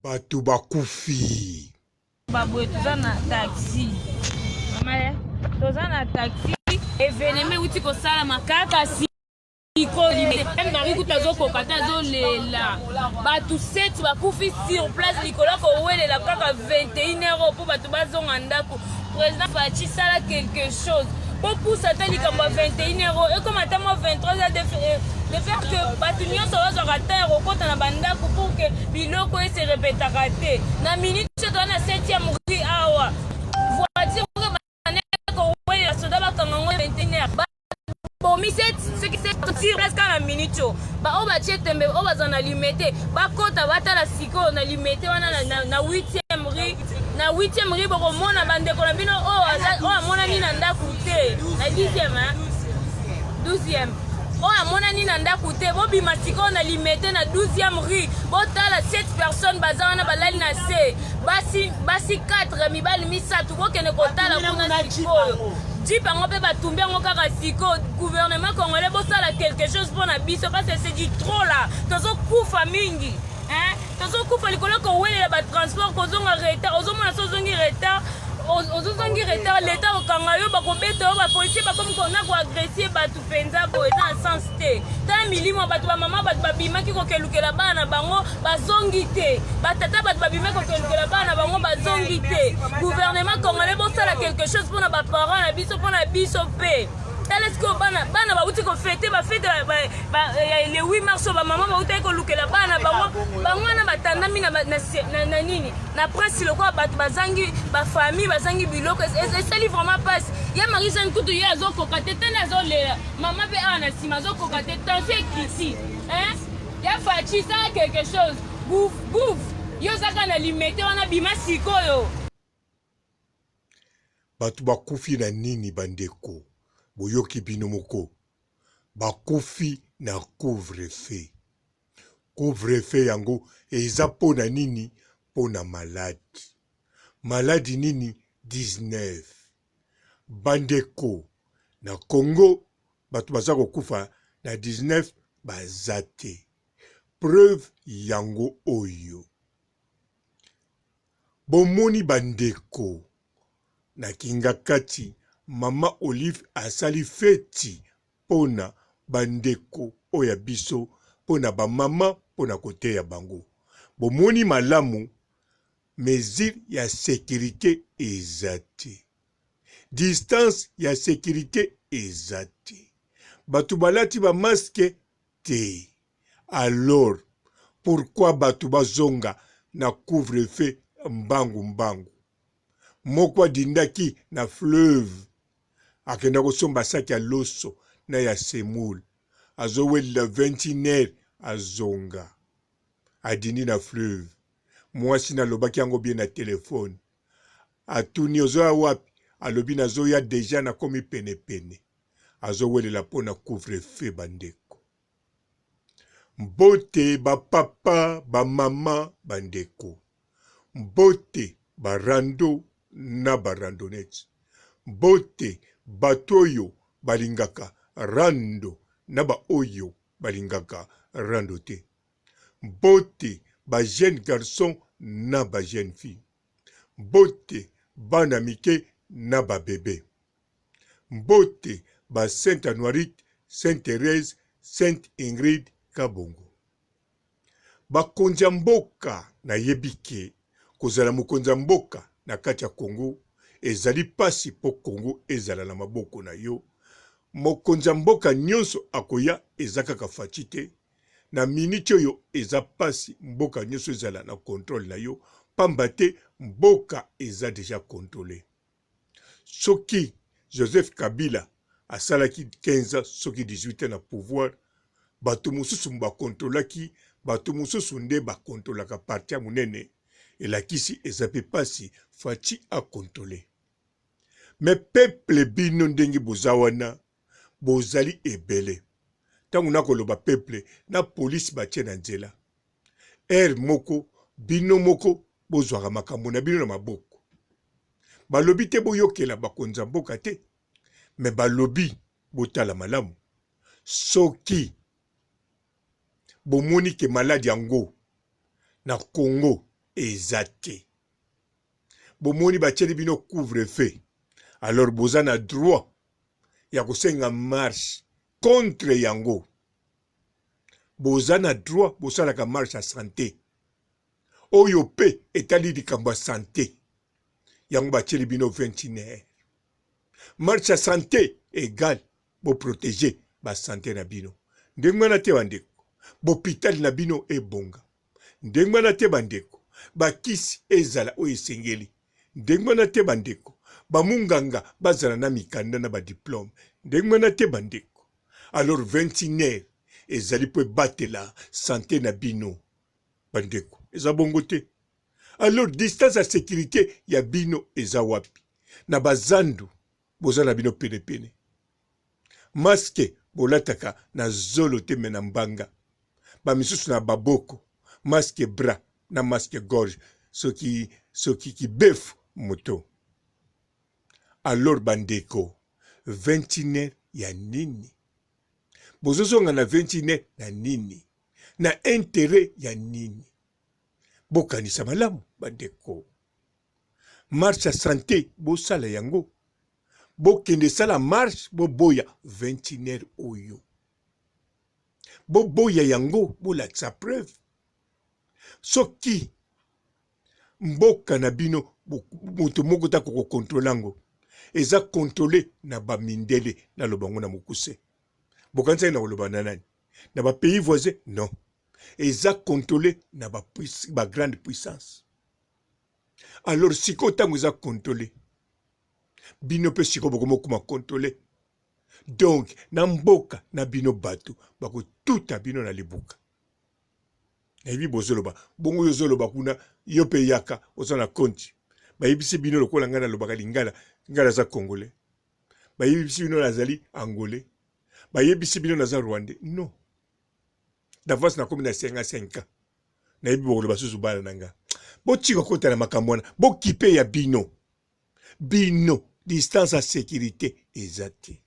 Bato bakufi. Baboye toza na taxi. Mama, toza na taxi. Evenema euti kosalama kaka sikoyo. Marie kutu azokoka te azolela. Bato 7 bakufi sur place likolo ya kowelela kaka 21 heures mpo bato bazonga ndako. Président Fatshi sala quelque chose. Bopusa ata likambo ya 21 heures ekoma ata mwa 23 heures de faire que bato nyonso bazwaka temps ya kokota na bandako pour que biloko ese repetaka te. Na minute oyo toza na 7e rue awa, voiture kowelela soda bakanga ngo 21 heures bomi soki sur place kaka na minute oyo. Baoyo batie tembe, oyo baza na Limete, bakota batala sikoyo na Limete wana na 8e rue. Na 8e rue bokomona bandeko na bino oyo amonani na ndako te, na 10e, 12e, oyo amonani na ndako te. Bobima sikoyo na Limete na 12e rue, botala 7 personnes baza wana balali na se, basi 4, mibali misato. Bokende kotala kuna sikoyo. Jeep yango mpe batumbi yango kaka sikoyo. Gouvernement congolais, bosala quelque chose mpo na biso parce que c'est du trop là. Tozokufa mingi, hein? Tozokufa likolo kowelela batransport, kozonga retard. Ozomona so ozongi retard, ozozongi retard, leta okanga yo, bakobeta yo, bapolisier bakomi na koagresser bato mpenza. Boye eza na sens te. Tala milimo ya bato, bamama bato babimaki kokelukela bana na bango, bazongi te. Batata bato babimaki kokelukela bana na bango, bazongi te. Gouvernement congolais, bosala quelque chose mpona baparent na biso, mpona biso mpe. Tala sikoyo bana, bana bauti kofêter bafêter le 8 mars oyo, bamama bautaki kolukela bana bango, bango wana batandami na nini, na Prince, lokola bato bazangi bafamille, bazangi biloko. Esali vraiment mpasi. Ya Marie Jeanne kutu ye azokoka te, tene azolela. Mama mpe awa na nsima azokoka te, tension ekiti. Ya Fatshi, sala quelque chose. Gouv, gouv, yo ozaka na Limete wana, bima sikoyo. Bato bakufi na nini bandeko? Boyoki bino moko, bakufi na couvre-feu. Couvre-feu yango eza mpo na nini? Mpo na maladi. Maladi nini? 19. Bandeko, na Congo bato baza kokufa na 19 baza te. Preuve yango oyo. Bomoni bandeko, na Kingakati mama Olive asali feti pona bandeko oyo ya biso, pona ba mama, pona koteya bango. Bomoni malamu mesure ya securite eza te. Distance ya securite eza te. Bato balati ba masque te. Alors pourquoi bato bazonga na couvre-feu mbangu mbangu? Moko adindaki na fleuve, akenda kosomba saki ya loso na ya semoule, azowelela 21 heures azonga, adindi na fleuve. Mwasi nalobaki yango bien na telefone, atuni ozoya wapi? Alobi nazoya deja, nakomi penepene. Azowelela mpo na couvre-feu bandeko. Mbote ba papa, ba mama, ba ndeko. Mbote ba rando na ba randonnettes. Mbote bato oyo balingaka rando na ba oyo balingaka rando te. Mbote ba jeunes garçons na ba jeunes filles. Mbote bana mike na ba bebes. Mbote ba Saint Anuarite, Saint Therèse, Sainte Ingrid Kabongo. Bakonzi ya mboka, nayebi ke kozala mokonzi ya mboka na kati ya Congo ezali pasi po Congo ezala na maboko na yo. Mokonzi ya mboka nionso akoya eza kaka Fatshi te. Na minute oyo eza pasi mboka nionso ezala na controle na yo pamba te mboka eza dejà controle. Soki Joseph Kabila asalaki 15 ans soki 18 ans na pouvoir, bato mosusu ba controlaki, bato mosusu nde ba controlaka parti ya monene, elakisi eza pe pasi Fatshi a controler. Mais peuple bino ndenge boza wana bozali ebele. Tango nakoloba peuple na police batie na nzela. Heure moko bino moko bozwaka makambo na bino na maboko. Balobi te boyokela bakonzi ya mboka te, mais balobi botala malamu. Soki bomoni ke maladi yango na Congo. eza te. Bomoni batieli bino couvre feu alors boza na droit ya kosenga marche contre yango. Boza na droit bosalaka marche ya sante oyo pe etali likambo ya sante yango batieli bino 21 heures. Marche ya sante egal bo proteger ba sante na bino ndenge wana te bandeko bopitali na bino ebonga ndenge wana te bandeko bakisi ezala oyo esengeli ndenge wana te bandeko bamunganga bazala na mikanda na badiplome ndenge wana te bandeko alors 21 heures ezali mpo ebatela sante na bino bandeko eza bongo te alors distance ya securite ya bino eza wapi na bazandu boza na bino pene pene masque bolataka na zolo te me na mbanga ba misusu na baboko masque bras na masque gorge soki soki kibefu moto alors bandeko 21 heures ya nini bozozonga na 21 heures na nini na interet ya nini bokanisa malamu bandeko Marche ya sante bosala yango bokende sala marche boboya 21 heures oyo boboya yango bolakisa preuve soki mboka na bino moto moko te akoki kokontrole yango eza controle na bamindele naloba yango na mokuse bokanisaki na koloba na nani na bapays voisin non eza controle na ba, ba grande puissance alors sikoyo ntango eza controle bino mpe sikoyo bokomokoma controle donc na mboka na bino bato bakotuta bino na libuka nayebi bozoloba bongo yo ozoloba kuna yo mpe yaka oza na konti bayebisi bino lokola ngai nalobaka lingala ngai naza congolais bayebisi bino nazali angolais bayebisi bino naza rwandais non d'avance nakomi na 55 ans nayebi bokoloba susu bana na nga botika kota na makambo wana bokipe ya bino bino distance ya sécurité eza te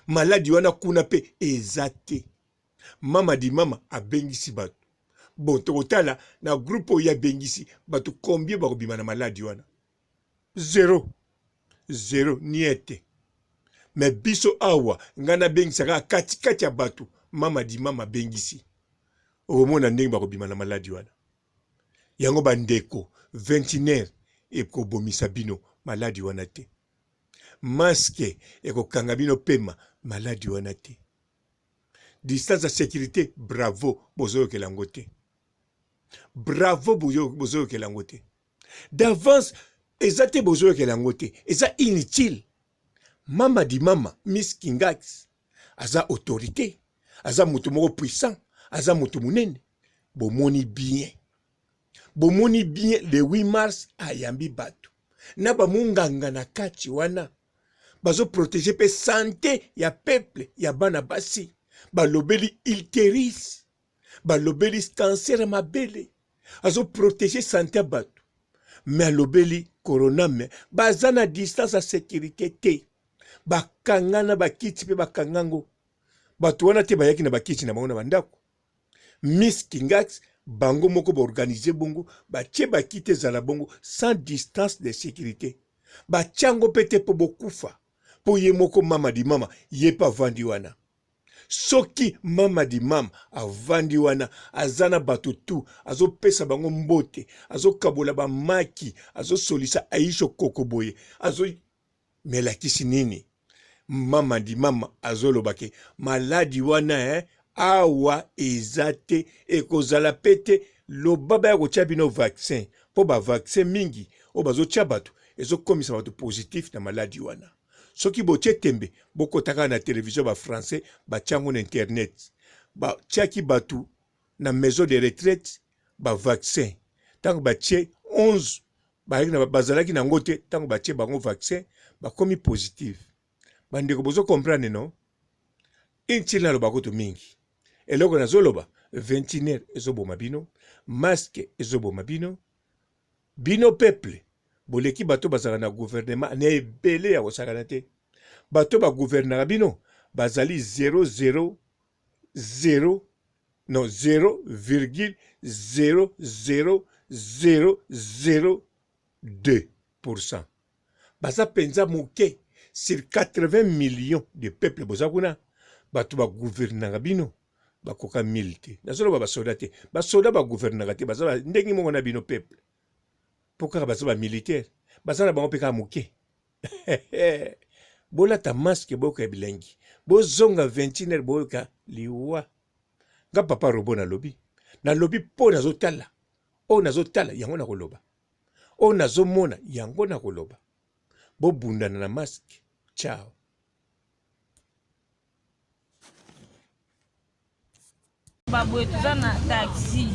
maladi wana kuna mpe eza te mama di mama abengisi bato bon tokotala na groupe oyo abengisi bato combien bakobima na maladi wana zero zero niete me biso awa ngai nabengisaka katikati ya bato mama di mama abengisi okomona ndenge bakobima na maladi wana yango bandeko 21 ekobomisa bino maladi wana te maske ekokanga bino pema maladi wana te distance ya sécurité bravo bozoyokela yango te bravo bozoyokela yango te d'avance eza te bozoyokela yango te eza inutile mama di mama miss kingax aza autorité aza moto moko puissant aza moto monene bomoni bien bomoni bien le 8 mars ayambi bato na bamonganga na kati wana bazoprotege mpe sante ya peuple ya bana basi balobeli ilteris balobeli cancer ya mabele azo protéger sante ya bato me alobeli corona me baza na distance ya sécurité te bakanga na bakiti mpe bakanga ngo bato wana te bayaki na bakiti na bango na bandako miss kingax bango moko baorganize bongo batie bakiti ezala bongo sans distance de sécurité batia yango mpe te mpo bokufa mpo ye moko mama di mama ye mpe avandi wana Soki mama di mama avandi wana aza na bato tu azopesa bango mbote azokabola bamaki azosolisa aisho koko boye azo melakisi nini mama di mama azoloba ke maladi wana eh, awa eza te ekozala pe te loba baya kotia bino vaccin mpo ba vaccin mingi oyo bazotia bato ezokomisa bato positif na maladi wana Soki botie tembe bokota kaka na television ba français batia yango na internet batiaki batu na maison de retraite ba vaccin ntango batie 11 bazalaki na yango te ntango batie bango vaccin bakomi positive bandeko bozo comprendre non inutile naloba kutu mingi eloko nazoloba 21 heures ezoboma bino masque ezoboma bino Bino peuple boleki bato bazalaka na gouvernement na ebele ya kosakana te. Bato ba gouvernaka bino bazali 0 0 0. Non, 0,00002%. Baza penza moke sur 80 millions de peuple boza kuna bato ba gouvernaka bino bakoka 1000 te. Nazoloba basoda te. Basoda ba gouvernaka te, baza ndenge moko na bino peuple. Po kaka baza ba militaire, baza na bango pe kaka moke. Bolata masque boyoka bilengi. Bozonga 21 heures boyoka liwa. Nga papa robot nalobi. Nalobi po nazotala. Oyo nazotala yango nakoloba. Oyo nazomona yango nakoloba. Bobundana na masque. Ciao. Baboye toza na taxi.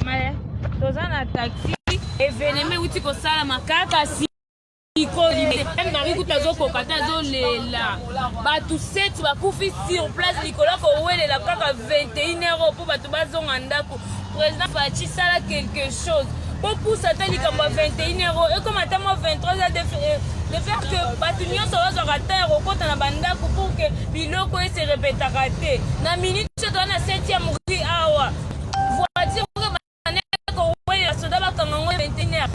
Mama toza na taxi. Evenement euti kosalama kaka sikoyo. Marie kutu azokoka te azolela. Bato 7 bakufi sur place likolo ya kowelela kaka 21 heures mpo bato bazonga ndako. Président Fatshi sala quelque chose. Bopusa ata likambo ya 21 heures ekoma ata mwa 23 heures de faire que bato nyonso bazwaka temps ya kokota na bandako pour que biloko ese repetaka te. Na minute oyo toza na 7e rue awa, voiture moko ebandaki kowelela soda bakanga yango 21 heures.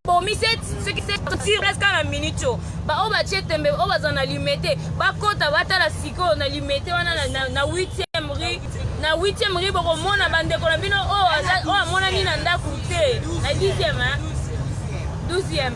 Babomi 7 soki 7 sur place kaka na minute oyo. Baoyo batie tembe oyo baza na limete bakota batala sikoyo na limete wana na 8e rue, na 8e rue bokomona bandeko na bino oyo amonani na ndako te na 10e 12e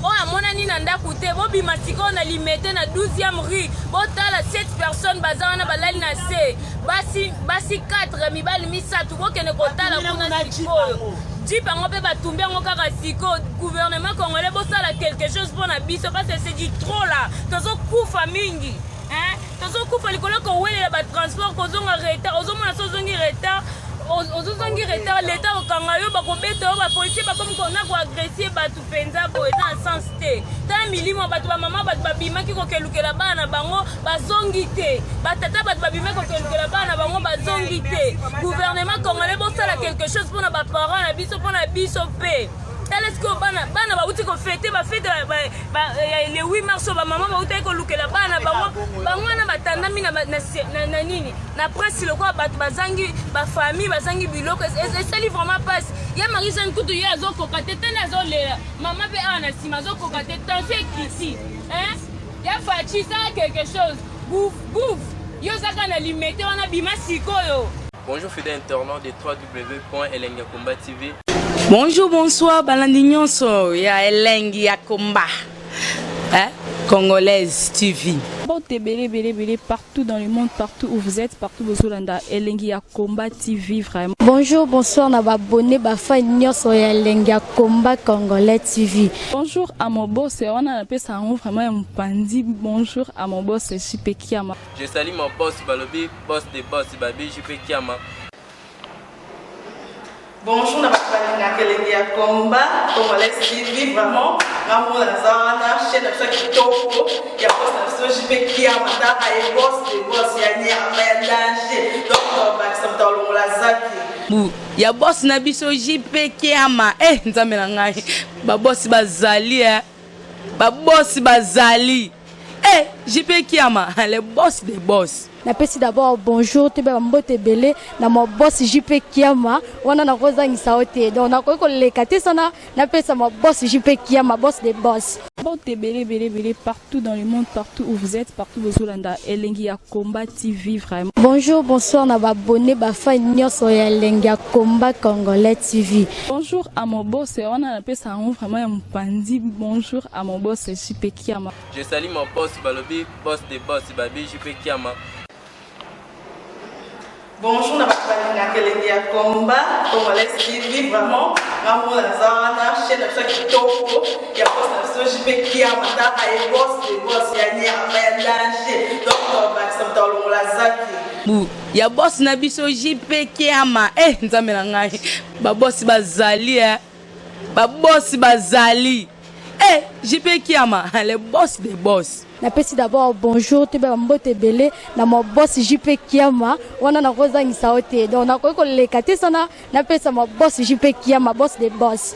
oyo amonani na ndako te. Bobima sikoyo na limete na 12e rue, botala 7 personnes baza wana balali na se, basi 4 mibali 3. Bokende kotala kuna sikoyo jeep yango mpe batumbi yango kaka sikoyo. Gouvernement congolais bosala quelque chose mpo na biso parce que c'est du trop là, tozokufa mingi hein? Tozokufa likolo kowelela batransport, kozonga retard. Ozomona so ozongi retard, ozozongi retard, leta okanga yo, bakobeta yo, bapolisier bakomi kona koagresser bato mpenza. Boye eza na sens te. Tala milimo ya bato, bamama bato babimaki kokelukela bana na bango bazongi te, batata bato babimaki kokelukela bana na bango bazongi te. Gouvernement congolais bosala quelque chose mpona baparent na biso, mpona biso mpe. Tala sikoyo bana bauti kofêter bafêter le 8 mars oyo, bamama bautaki kolukela bana bango, bango wana batandami na nini na Prince lokola bato bazangi bafamille, bazangi biloko. Esali vraiment mpasi. Ya Marie Jeanne kutu ye azokoka te, tene azolela mama mpe awa na nsima azokoka te, tension ekiti. Ya Fatshi sala quelque chose, bouf bouf, yo ozaka na limete wana, bima sikoyo. Bonjour fidèles internautes de www.elengiyakomba TV. Bonjour, bonsoir, balandi nyonso ya Elengi ya Komba, hein? Congolaise TV. Mbote ebele ebele ebele partout dans le monde, partout où vous êtes, partout bozolanda Elengi ya Combat TV vraiment. Bonjour, bonsoir na babone bafan nyonso ya Elengi ya Combat Congolais TV. Bonjour à mon boss, wana napesa yango vraiment ya mopandi. Bonjour à mon boss JP Kiama. Je salue mon boss Balobi, boss de boss Babi JP Kiama. Bonjour na bato balingaka Elengi ya Combat Congolais TV. Vraiment ngambo naza wana, chaîne na biso ya kitoko ya boss na biso JP Kiama. Taka ye boss de boss ya nyama ya danger, donc bakisa moto alongola zaki Bu ya boss na biso JP Kiama. Nzambe na ngai, babosi bazali babosi bazali. JP Kiama, le boss des boss. Napesi d'abord bonjour toyeba bambote ebele na ma boss JP Kiama wana, nakozangisa yo te, donc nakoki koleka te sana napesa ma boss JP Kiama, boss de boss. Mbote ebele ebele ebele partout dans le monde, partout où vous êtes, partout bozolanda Elengi ya Combat TV vraiment. Bonjour, bonsoir na babone bafan nyonso ya Elengi ya Combat Congolais TV. Bonjour à mon boss, wana napesa yango vraiment ya mopandi. Bonjour à mon boss JP Kiama. Je salue mon boss Balobi, boss de boss Babi JP Kiama. Bonjour na bato balingaka Elengi ya Combat Congolais TV. Vraiment ngambo naza wana, chaîne na biso ya kitoko ya boss na biso JP Kiama. Taka ye boss de boss ya nyama ya danger, donc bakisa moto alongola zaki Bu ya boss na biso JP Kiama. Nzambe na ngai, babosi bazali babosi bazali. JP Kiama, le boss des boss. Napesi d'abord bonjour toyeba bambote ebele na ma boss JP Kiama wana, nakozangisa yo te, donc nakoki koleka te sana napesa ma boss JP Kiama, boss de boss.